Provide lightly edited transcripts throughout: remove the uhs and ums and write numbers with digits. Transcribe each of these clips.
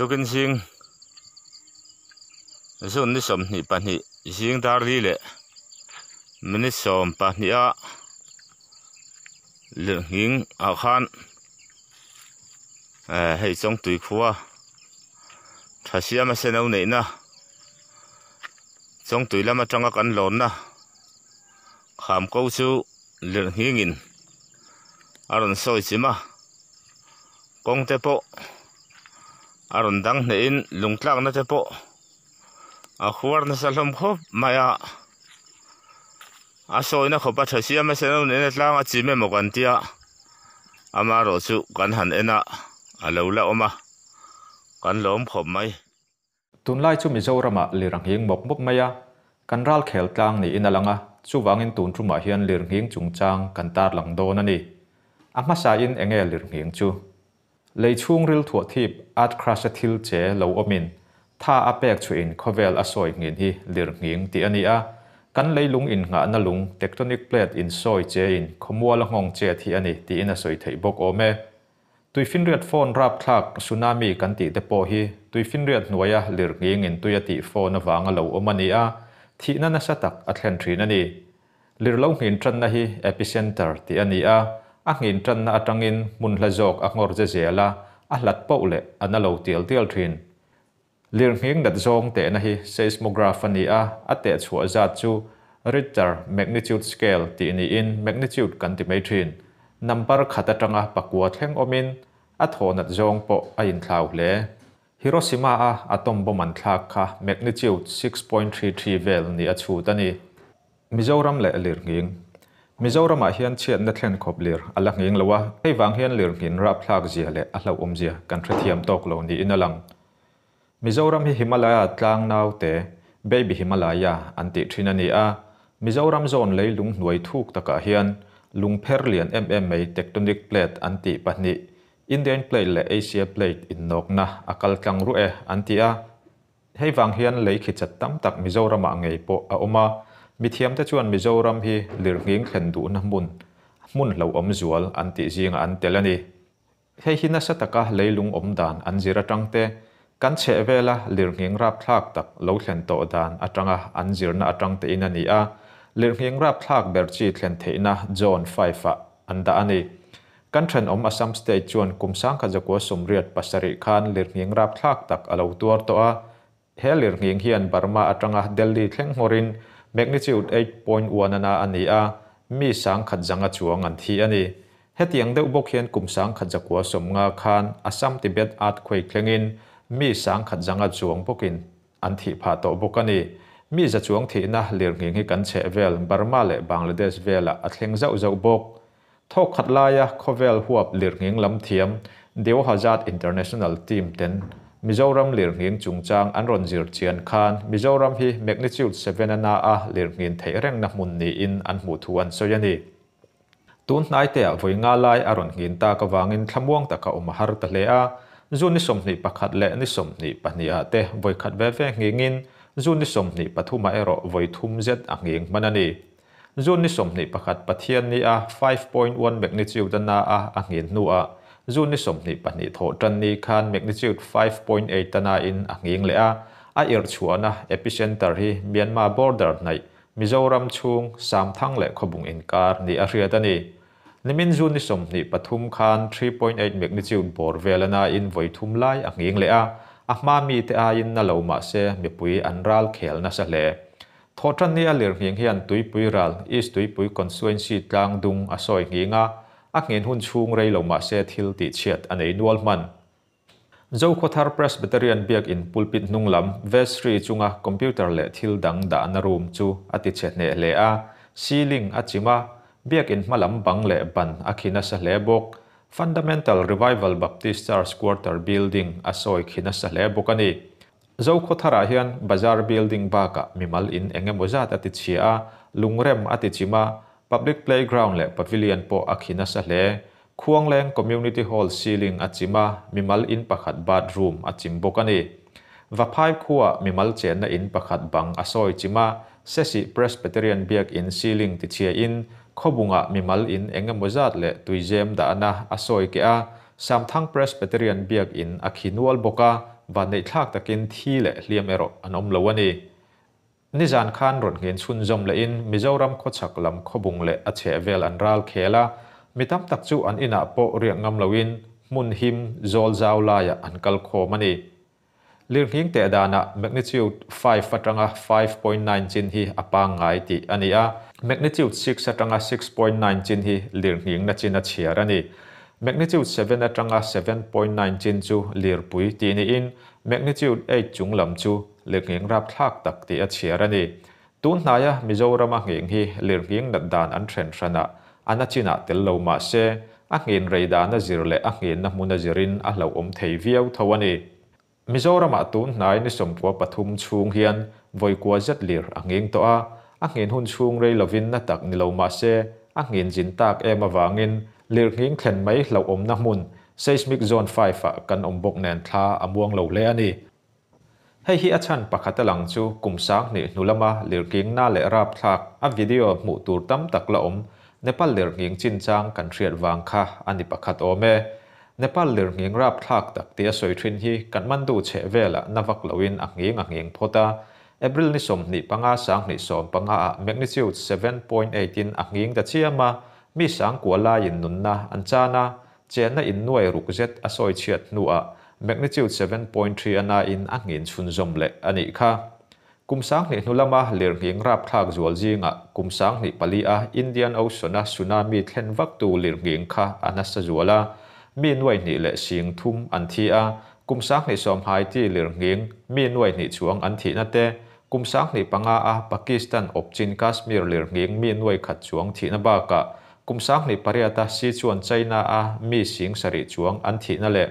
Tukin zing June ni 22 zing dar li leh minute 12 a lirnghing ah khan eh hei Chawngtui khua tha siama seno neihna Chawngtui lam atanga kan lawnna kham ko chu lirnghingin a rawn sawi chim a kawng te pawh a rawn dang hnehin lung tlakna te pawh a khuar nasa hlawm khawp mai a a sawina khawp a tha siam a sen nena tlang a chim emaw kan tia amaherawh chu kan han en a a lo la awm a kan lawm khawp mai. Tunlai chu Mizoramah lir a nghing mawp mawp mai a, kan ral khel tlang niin a lang a, chuvangin tun tumah hian lir nghing chungchang kan tarlang dawn a ni. A hmasain enge lir nghing chu? Lei chhungril thuah thip earth crust-a thil che lo awmin tha a pek chhuihin khawvel a sawi nghin hi lir nghing tih a ni a, kan leilung innghahna lung tectonic plate insawi chein khawmual a nghawng chet hi a ni tiin a sawi theih bawk awm e. Tuifinriat phone rapthlak tsunami kan tih te pawh hi tuifinriat hnuaia lir nghingin tui a tih phone avanga lo awm a ni a, thihna nasa tak a thlen thin a ni. Lir lo nghin tanna hi epicenter tih a ni a, a nghin tanna atangin hmun hla zawk a nghawr ze zel a, a hlat poh leh a na lo tial tial thin. Lir nghing nat zawng tehna hi seismograph a ni a, a teh chhuah zat chu Richter magnitude scale tih niin magnitude kan ti mai thin. Number khat atanga pakua thleng awmin a thaw nat zawng pawh a inthlau hle. Hiroshima-a atom bomb an thlak kha magnitude 6.33 vel ni a chhut a ni. Mizoram leh lirnghing. Mizoramah hian chhiatna thlen khawp lir a la nghing lo a, hei vang hian lirnghin rapthlak zia leh a hlauhawm zia kan hrethiam tawk lo niin a lang. Mizoram hi Himalaya tlang naute, Baby Himalaya, an tih thin a ni a, Mizoram zawn leilung hnuai thuk takah hian lungpher lian em em mai tectonic plate an tih pahnih Indian Plate leh Asia Plate innawkna a kal tlang ruh e an ti a, hei vang hian lei khichat tam tak Mizoramah ngei pawh a awm a, mithiamte chuan Mizoram hi lirnghing thlen duhna hmun, hmun hlauhawm zual an tih zingah an tel a ni. Hei hi nasa taka leilung awm dan an zir atang te, kan chheh vela lirnghing rapthlak tak lo thlen tawh dan atanga an zirna atang tein a ni a, lirnghing rapthlak ber chi thlen theihna Zone 5-ah an dah a ni. Kan thenawm Assam State chuan kum 1987 khan lirnghing rapthlak tak a lo tuar tawh a. He lirnghing hian Burma atanga Delhi thleng nghawrin magnitude 8.1 ana a ni a, mi 10,100 chuang an thi a ni. Hetiang deuh bawk hian kum 1950 khan Assam Tibet earthquake thlengin mi 1,100 chuang bawkin an thih phah tawh bawk a ni. Mi za chuang thihna lirnghing hi kan chheh vel Burma leh Bangladesh velah a thleng zauh zauh bawk. Thawk khat laia khawvel huap lirnghing lam thiam Deo Hazard International team ten Mizoram lirnghing chungchang an rawn zir chian khan Mizoram hi magnitude 7 ana a lirnghin theih rengna hmun niin an hmuh thu an sawi a ni. Tun hnai te ah vawi nga lai a rawn nghin tak avangin thlamuang taka awm a har ta hle a, June ni 21 leh ni 22 ah te vawi khat ve ve nghingin June ni 23 ah erawh vawi thum zet a nghing hman a ni. June ni 21 Pathian ni a 5.1 magnitude ana a a nghin hnu ah June ni 22 thawh tan ni khan magnitude 5.8 ana in a nghing leh a, a irh chhuahna epicenter hi Myanmar border hnaih Mizoram chhung Samthang leh Khawbung inkar ni a hriat a ni. Nimin June ni 23 khan 3.8 magnitude bawr vel ana in vawi thum lai a nghing leh a, a hma mi te aiin na lo mah se mipui an ral khel nasa hle. Thawhtan ni a lirnghing hian Tuipui ral East Tuipui constituency tlang dung a sawi nghing a, a nghin hun chhung rei lo mah se thil tih chhiat a nei nual hman. Zokhawthar Presbyterian biakin pulpit hnung lam vestry chunga computer leh thil dang dahna room chu a ti chhe hneh hle a, ceiling a chim a, biakin hma lam bang leh ban a khi nasa hle bawk. Fundamental Revival Baptist Church quarter building a sawi khi nasa hle bawk a ni. Zokhawtharah hian bazar building bakah mimal in eng emaw zat a ti chhia a, lungrem a ti chim a, public playground leh pavilion pawh a khi nasa hle. Khuangleng Community Hall ceiling a chim a, mimal in pakhat bathroom a chim bawk a ni. Vaphai khuaa mimal chenna in pakhat bang a sawi chim a, Sesi Presbyterian biak in ceiling ti chhia in, khawbungah mimal in eng emaw zat leh tuizem dahna a sawi keh a, Samthang Presbyterian biak in a khi nual bawk a. vanneihthlak takin thi leh hliam erawh an awm lo a ni. Nizan khan rawn nghen chhunzawm lehin Mizoram khawchhak lam khawbung leh a chhehvel an ral khel a, mi tam tak chu an inah pawh riak ngam loin hmun him zawl zau laiah an kal khawm a ni. Lirnghing teh danah magnitude five atanga 5.9 chin hi a pangngai tih a ni a, magnitude six atanga 6.9 chin hi lirnghingna chin a chhiar a ni. Magnitude seven atanga 7.9 chin chu lirpui tih niin magnitude eight chung lam chu lirnghing rapthlak tak tih a chhiar a ni. Tun hnaia Mizorama nghing hi lirnghing nat dan an then hranah a na chinah tel lo mah se, a nghin rei dana zir leh a nghinna hmuna zirin a hlauhawm thei viau tho a ni. Mizoramah tun hnai ni 13 chhung hian vawi kua zet lir a nghing tawh a, a nghin hun chhung rei lovin na tak ni lo mah se, a nghin zin tak em avangin lirnghing thlen mai hlauhawmna hmun Seismic Zone 5-ah kan awm bawk nen thla a muang lo hle a ni. Hei hi a chhan pakhat a lang chu kum 2000 hnu lama lirnghing na leh rapthlak a video hmuh tur tam tak la awm Nepal lirnghing chinchang kan hriat vang kha a ni pakhat awm e. Nepal lirnghing rapthlak tak tih a sawi thin hi Kathmandu chhehvelah na vak loin a nghing a nghing phawt a. April ni 25 2015 ah magnitude 7.8 in a nghing ta chiam a, mi 9000 laiin nunna an chan a, chenna in nuai ruk zet a sawi chhiat hnuah magnitude 7.3 a na in a nghin chhunzawm leh a nih kha. Kum 2000 hnu lama lirnghing rapthlak zual zingah kum 2004 a Indian Ocean a tsunami thlen vak tu lirnghing kha a nasa zual a, mi nuai hnih leh 30,000 an thi a, kum 2010 Haiti lirnghing mi nuai hnih chuang an thihna te, kum 2005 a Pakistan awpchin Kashmir lirnghing mi nuai khat chuang thihna bakah kum 2008 a Sichuan China a mi 7,000 chuang an thihna leh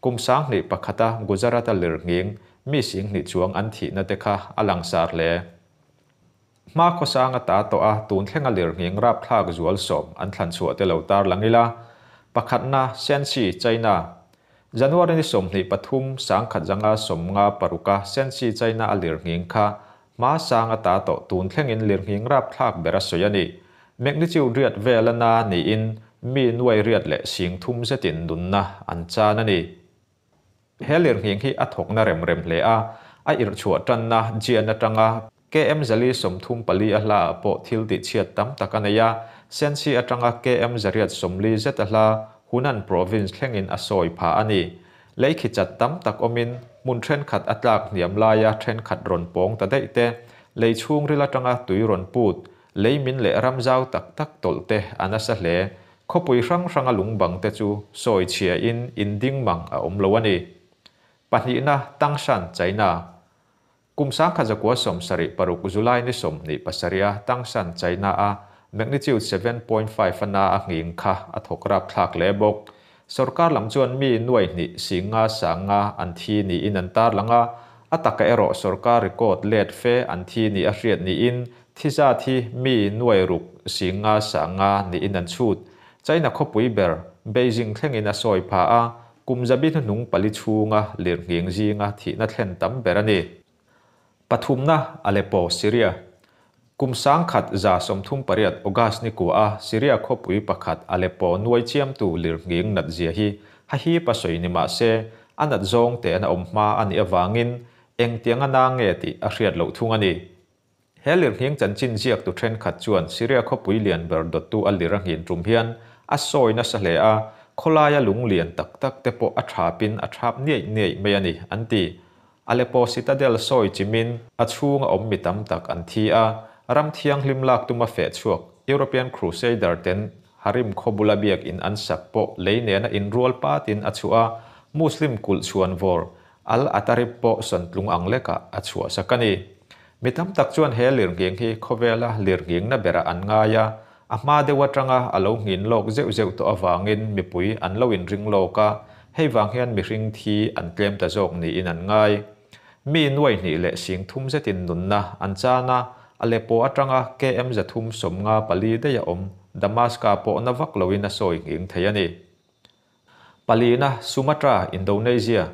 kum 2001 a Gujarat a lirnghing mi 20,000 chuang an thihna te kha a langsar hle. Hma khawsang a ta tawh a tun thlenga lirnghing rapthlak zual 10 an thlan chhuah te lo tar langila. Pakhatna Shanxi, China. January ni 23 1956 a Shanxi, China a lirnghing kha hma sang a ta tawh tun thlengin lirnghing rapthlak ber a sawi a ni. Magnitude riat vel a na niin mi nuai riat leh 30,000 zetin nunna an chan a ni. He lirnghing hi a thawkna rem rem hle a, a irhchhuah tanna Jian atanga KM zali 34 a hla ah pawh thil tih chhiat tam tak a nei a, Shanxi atanga KM zariat 40 zet a hla Hunan province thlengin a sawi pha a ni. Lei khi chat tam tak awmin hmun thenkhat a tlak hniam laia thenkhat rawn pawng ta daih te, lei chhung ril atanga tui rawn put, lei min leh ram zau tak tak tawlh te a nasa hle. Khawpui hrang hranga lungbang te chu sawi chhia in inding mang a awm lo a ni. Pahnihna Tangshan, China. Kum 1976 July ni 27 a Tangshan, China a magnitude 7.5 a na a nghing kha a thawk rapthlak hle bawk. Sarkar lam chuan mi nuai hnih 5,000 5,000 an thi niin an tar langa, a taka erawh sarkar record let fe an thi ni a hriat niin thi zat hi mi nuai ruk 5,000 5,000 niin an chhut. China khawpui ber Beijing thlengin a sawi pha a, kum zabi hnuhnung pali chhunga lirnghing zinga thihna thlen tam ber a ni. Pathumna Aleppo, Syria. Kum 1938 August ni kua a Syria khawpui pakhat Aleppo nuai chiamtu lirnghing nat zia hi ha hi pa sawi ni mah se a nat zawng te an awm hma a nih awangin eng tianga na nge tih a hriat loh thung a ni. He lirnghing chanchin ziak tu thenkhat chuan Syria khawpui lian ber dawttu a lir a nghin tum hian a sawi nasa hle a, khawlaia lung lian tak tak te pawh a thapin a thap niai niai mai a ni an ti. Aleppo Citadel sawi chimin a chhunga awm mi tam tak an thi a, ram thianghlim lak tuma feh chhuak European Crusader ten Harim khawbula biak in an sak pawh lei nena in rual patin a chhuah a, Muslim kulh chuan vor Al Atarib pawh sawntlung ang lekah a chhuah sak a ni. Mi tam tak chuan he lirnghing hi khawvela lirnghing na berah an ngai a, a hma deuh atanga a lo nghin lawk zeuh zeuh tawh awangin mipui an lo inring lawk a, hei vang hian mihring thi an tlem ta zawk niin an ngai. Mi nuai hnih leh 30,000 zetin nunna an chan a, Aleppo atanga KM 354 daih a awm Damaska pawh na vak loin a sawi nghing thei a ni. Palina Sumatra, Indonesia.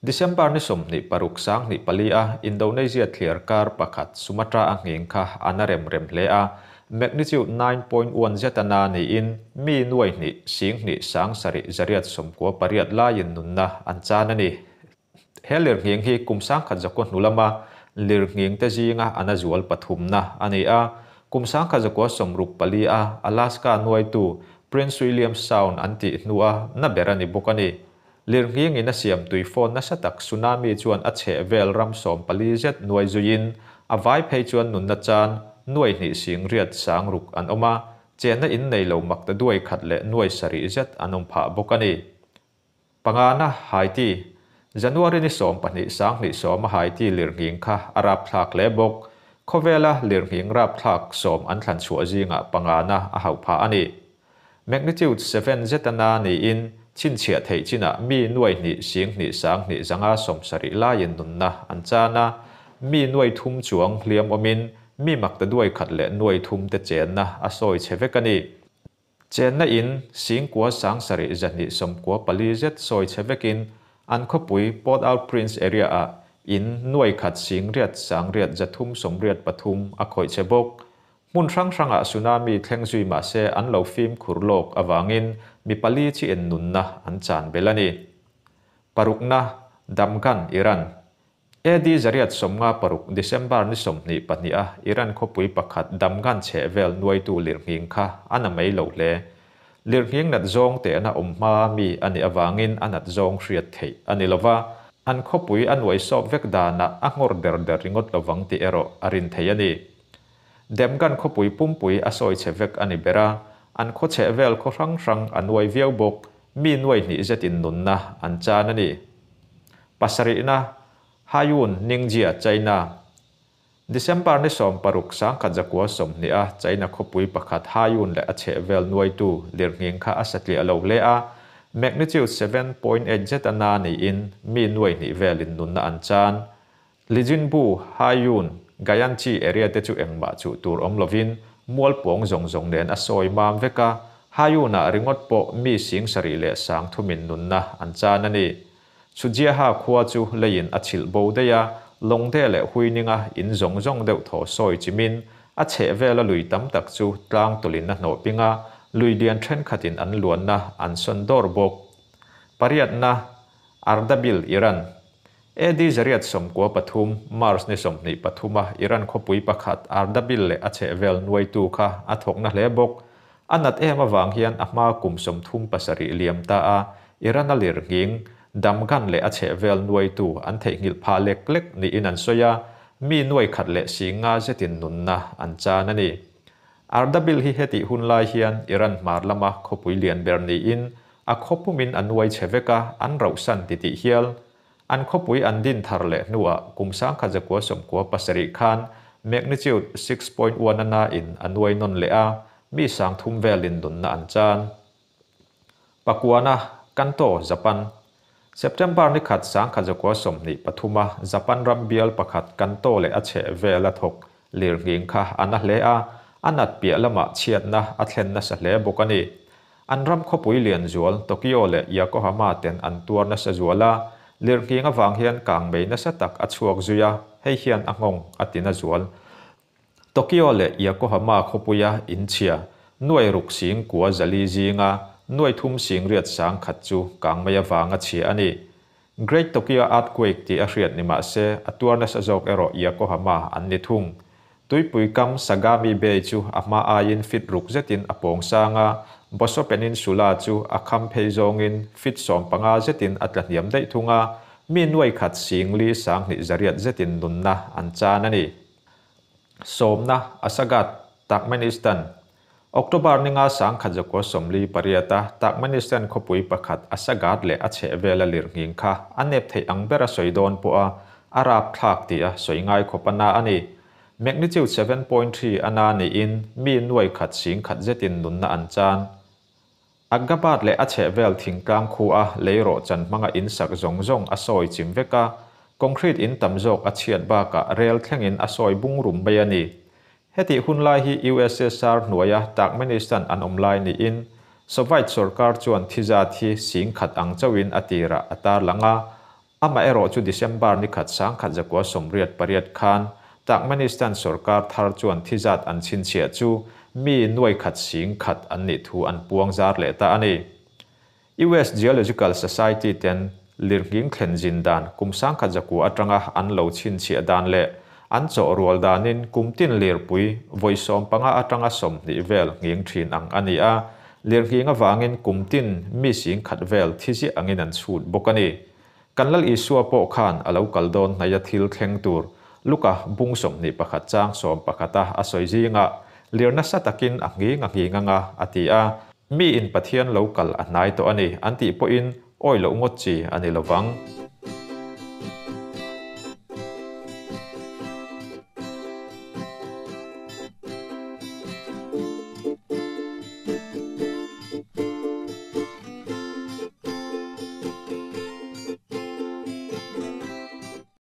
December ni 26 2004 a Indonesia thliar kar pakhat Sumatra a nghing kha a na rem rem hle a, magnitude 9.1 zet a na niin mi nuai hnih 2,000 7,898 laiin nunna an chan a ni. He lirnghing hi kum sangkhat zakua hnu lama lirnghing te zinga a na zual pathumna a ni a. Kum 1964 a Alaska nuaitu Prince William Sound an tih hnua na ber a ni bawk a ni. Lirnghing in a siam tui fawn nasa tak tsunami chuan a chhehvel ram 14 zet nuai zuiin a vai phei chuan nunna chan nuai hnih sing riat sang ruk an awm a, chenna in nei lo makta duai khat leh nuai sarih zet an awm phah bawk a ni. Pangana, Haiti. January ni 12 2010 a Haiti lirnghing kha a rapthlak hle bawk. Khawvela lirnghing rapthlak sawm an thlan chhuah zingah pangana a hauh phah a ni. Magnitude 7 zet a na niin chhinchhiah theih chinah mi nuai hnih sing hnih sang hnih zanga 70 laiin nunna an chan a, mi nuai thum chuang hliam awmin mi makta duai khat leh nuai thum te chenna a sawi chhe vek a ni. Chenna in 9000 794 zet sawi chhe vekin an khawpui Port-au-Prince area-ah in nuai khat 8,000 8,383 a khawih chhe bawk. Hmun hrang hrangah tsunami thleng zui mah se an lo fimkhur lawk avangin mi pali chi en nunna an chan belh a ni. Parukna, Damghan, Iran. AD 856 December ni 22 a Iran khawpui pakhat Damghan chhehvel nuaitu lirnghing kha a na mai lo hle. Lirnghing nat zawng tehna awm hma mi a nih avangin a nat zawng hriat theih a ni lova, an khawpui a nuai sawp vek danah a nghawr der der ringawt lovang tih erawh a rin theih a ni. Damghan khawpui pumpui a sawi chhe vek a ni ber a, an khaw chhehvel khaw hrang hrang a nuai viau bawk, mi nuai hnih zetin nunna an chan a ni. Pasarihna, Haiyun, Ningxia, China. December ni 16 1920 a China khawpui pakhat Haiyun leh a chhehvel nuaitu lirnghing kha a satliah lo hle a, magnitude 7.8 zet a na niin mi nuai hnih velin nunna an chan. Lijinbu, Haiyun, Guyanchi area te chu engmah chuh tur awm lovin mual pawng zawng zawng nen a sawi mam vek a, Haiyun-ah ringawt pawh mi 7000 leh 3000 nunna an chan a ni. Chujiaha khua chu leiin a chhilh bo daih a, lawngde leh huininga in zawng zawng deuh thaw sawi chimin a chhehvela lui tam tak chu tlang tawlin a hnawh ping a, lui lian thenkhatin an luanna an sawn dawr bawk. Pariatna, Ardabil, Iran. AD 893, March ni 23 a Iran khawpui pakhat Ardabil leh a chhehvel nuaitu kha a thawkna hle bawk. A nat em avang hian a hma kum 37 liam ta a Iran a lirnghing, Damghan leh a chhehvel nuaitu an theihnghilh phah lek lek niin an sawi a, mi nuai khat leh 50 zetin nunna an chan a ni. Ardabil hi hetih hun lai hian Iran hmar lama khawpui lian ber niin a khawpumin a nuai chhe vek a, an rauhsan titih hial. An khawpui an din thar leh hnuah kum 1997 khan magnitude 6.1 a na in a nuai nawn leh a, mi 3000 velin nunna an chan. Pakuana, Kanto, Japan. September ni khat 1923 a Japan ram bial pakhat Kanto leh a chhehvel a thawk lirnghing kha a na hle a, a nat piah lamah chhiatna a thlen nasa hle bawk a ni. An ram khawpui lian zual Tokyo leh Yokohama ten an tuar nasa zual a, lirnghing avang hian kang mei nasa tak a chhuak zui a, hei hian a nghawng a ti na zual. Tokyo leh Yokohama khawpuia inchhia nuai ruk 94 zinga nuai thum 800 1,000 chu kang mei avanga chhia a ni. Great Tokyo Earthquake tih a hriat ni mah se a tuar nasa zawk erawh Yokohama an ni thung. Tuipui kam Sagami Bay chu a hma aiin fit ruk zetin a pawng sang a, Boso Peninsula chu a kham phei zawngin fit 15 zetin a tla hniam daih thung a, mi nuai khat 4,000 2,800 zetin nunna an chan a ni. Sawmna, Asagat, Turkmenistan. October ninga 1948 a Turkmenistan khawpui pakhat Asagat leh a chhehvel a lirnghing kha a nep theih ang ber a sawi dawn pawh a, a rapthlak tih a sawi ngai khawp a na a ni. Magnitude 7.3 a na niin mi nuai khat 1,000 zetin nunna an chan. Agabat leh a chhehvel thingtlang khu a leirawh chan hmanga in sak zawng zawng a sawi chim vek a, concrete in tam zawk a chhiat bakah rel thlengin a sawi bung rum mai a ni. Hetih hun lai hi USSR hnuaia Turkmenistan an awm lai niin Soviet sorkar chuan thizat hi 1,000 ang chauhin a tirah a tar lang a, amah erawh chu December ni khat 1988 khan Turkmenistan sorkar thar chuan thizat an chhinchhiah chu mi nuai khat 1,000 an nih thu an puang zar leh ta a ni. US Geological Society ten Lirnghing thlen zin dan kum 1100 atanga an lo chhinchhiah dan leh an chawh rual danin kum tin lirpui vawi 15 atanga 20 vel nghing thin ang a ni a, lirnghing avangin kum tin mi 10,000 vel thi ziah angin an chhut bawk a ni. Kan Lal Isua pawh khan a lo kal dawn hnaih a thil thleng tur Luka bung 21 chang 11 a a sawi zingah lir nasa takin a nghing a nghing anga a ti a, mi in Pathian lo kal a hnai tawh a ni an tih pawhin Awi loh ngawt chi a ni lovang.